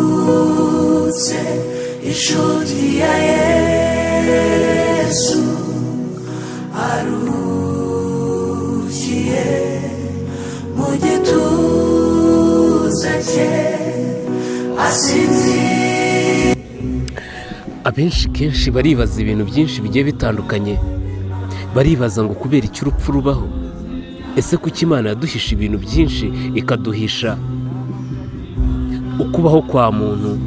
Araruhutse inshuti ya Yesu, aruhukiye mu gituza cye, asinziriye. Abenshi kenshi baribaza ibintu byinshi bigiye bitandukanye. Baribaza ngo kubera icyo urupfu rubaho? Ese kuki Imana yaduhisha ibintu byinshi, ikaduhisha ukubaho kwa muntu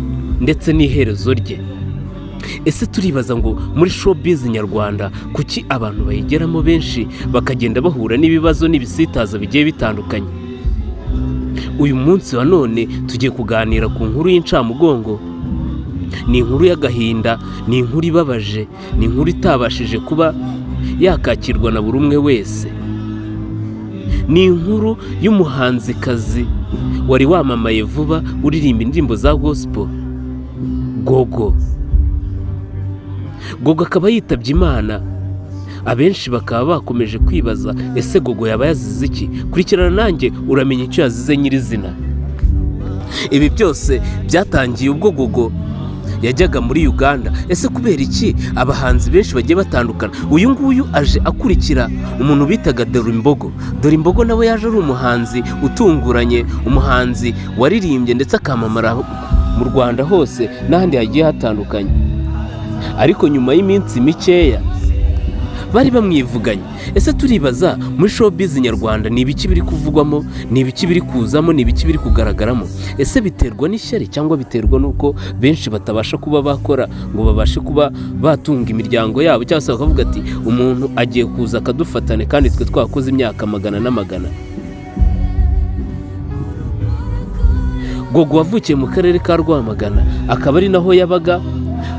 ndetse n'iherezo rye? Ese turibaza ngo muri showbiz nyarwanda kuki abantu bayigeramo benshi bakagenda bahura n'ibibazo n'ibisitaza bigiye bitandukanye? Uyu munsi wa none tugiye kuganira ku nkuru y'incamugongo. Ni inkuru y'agahinda, ni inkuru ibabaje, ni inkuru itabashije kuba yakakirwa na buri umwe wese. Ni inkuru y'umuhanzikazi wari wamamaye vuba, uririmba indirimbo za gospel, Gogo. Gogo akaba yitabye Imana. Abenshi bakaba bakomeje kwibaza: ese Gogo yaba yazize iki? Kurikirana nanjye uramenya icyo yazize nyirizina. Ibi byose byatangiye ubwo Gogo yajyaga muri Uganda. Ese kubera iki abahanzi benshi bagiye batandukana? Uyu nguyu aje akurikira umuntu bitaga Dorimbogo. Dorimbogo nawe yaje ari umuhanzi utunguranye, umuhanzi waririmbye ndetse akamamara mu Rwanda hose n'ahandi hagiye hatandukanye, ariko nyuma y'iminsi mikeya bari bamwivuganye. Ese turibaza muri showbiz nyarwanda ni ibiki biri kuvugwamo, ni ibiki biri kuzamo, ni ibiki biri kugaragaramo? Ese biterwa n'ishyari cyangwa biterwa n'uko benshi batabasha kuba bakora ngo babashe kuba batunga imiryango yabo, cyangwa se bakavuga ati umuntu agiye kuza akadufatane kandi twe twakoze imyaka magana n'amagana? Gogo wavukiye mu karere ka Rwamagana, akaba ari naho yabaga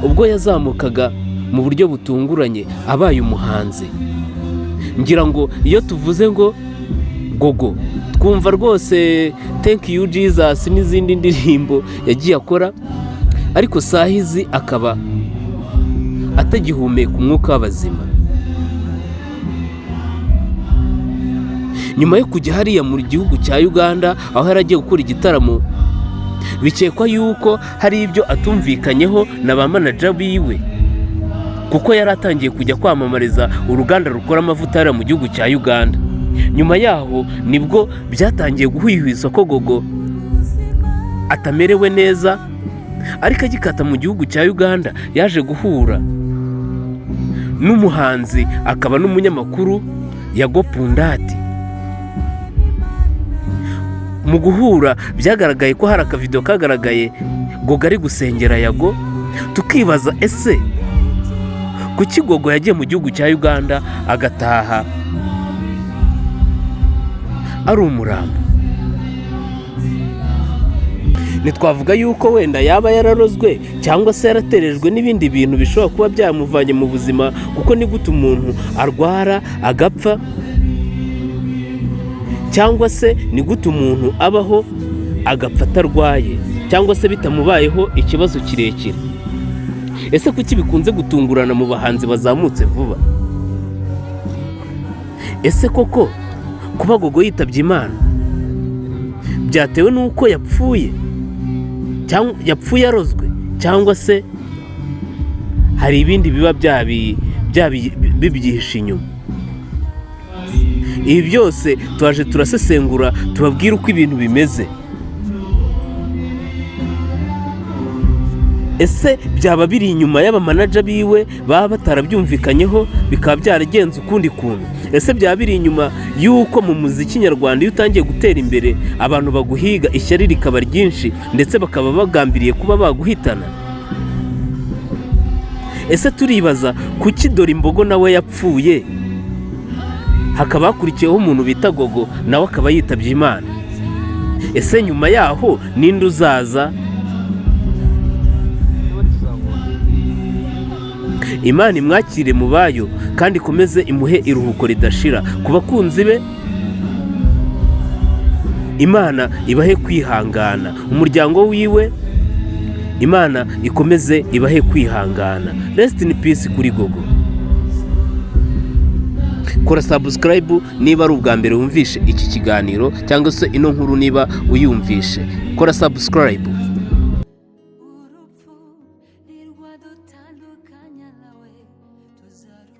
ubwo yazamukaga mu buryo butunguranye abaye umuhanzi. Ngira ngo iyo tuvuze ngo Gogo twumva rwose "Thank You Jesus" n'izindi ndirimbo yagiye akora, ariko sahizi akaba atagihumeka umwuka w'abazima. Nyuma yo kujya hariya mu gihugu cya Uganda aho yari agiye gukora igitaramo, bikekwa yuko hari ibyo atumvikanyeho na ba manager biwe, kuko yari atangiye kujya kwamamariza uruganda rukora amavuta hariya mu gihugu cya Uganda. Nyuma yaho nibwo byatangiye guhwihwiswa ko Gogo atamerewe neza, ariko agikata mu gihugu cya Uganda yaje guhura n'umuhanzi akaba n'umunyamakuru Yago Pundati. Mu guhura byagaragaye ko hari akavido kagaragaye Gogo ari gusengera Yago. Tukibaza: ese kuki Gogo yagiye mu gihugu cya Uganda agataha ari umurambo? Ntitwavuga yuko wenda yaba yararozwe cyangwa se yaraterejwe n'ibindi bintu bishobora kuba byamuvanye mu buzima, kuko ni gute umuntu arwara agapfa, cyangwa se ni gute umuntu abaho agapfa atarwaye cyangwa se bitamubayeho ikibazo kirekire? Ese kuki bikunze gutungurana mu bahanzi bazamutse vuba? Ese koko kuba Gogo yitabye Imana byatewe n'uko yapfuye cyangwa yapfuye arozwe, cyangwa se hari ibindi biba bibyihishe inyuma? Ibi byose twaje turasesengura, tubabwire uko ibintu bimeze. Ese byaba biri inyuma y'abamanager biwe baba batarabyumvikanyeho bikaba byaragenze ukundi kuntu? Ese byaba biri inyuma y'uko mu muziki nyarwanda iyo utangiye gutera imbere abantu baguhiga, ishyari rikaba ryinshi, ndetse bakaba bagambiriye kuba baguhitana? Ese turibaza kuki Dore Imbogo nawe yapfuye, hakaba hakurikiyeho umuntu bita Gogo nawe akaba yitabye Imana? Ese nyuma yaho ninde uzaza? Imana imwakire mu bayo kandi ikomeze imuhe iruhuko ridashira. Ku bakunzi be, Imana ibahe kwihangana. Umuryango wiwe, Imana ikomeze ibahe kwihangana. Rest in peace kuri Gogo. Kora subscribe niba ari ubwa mbere wumvishe iki kiganiro, cyangwa se ino nkuru niba uyumvishe, kora subscribe. Urupfu ntirwadutandukanya nawe, tuzaruka.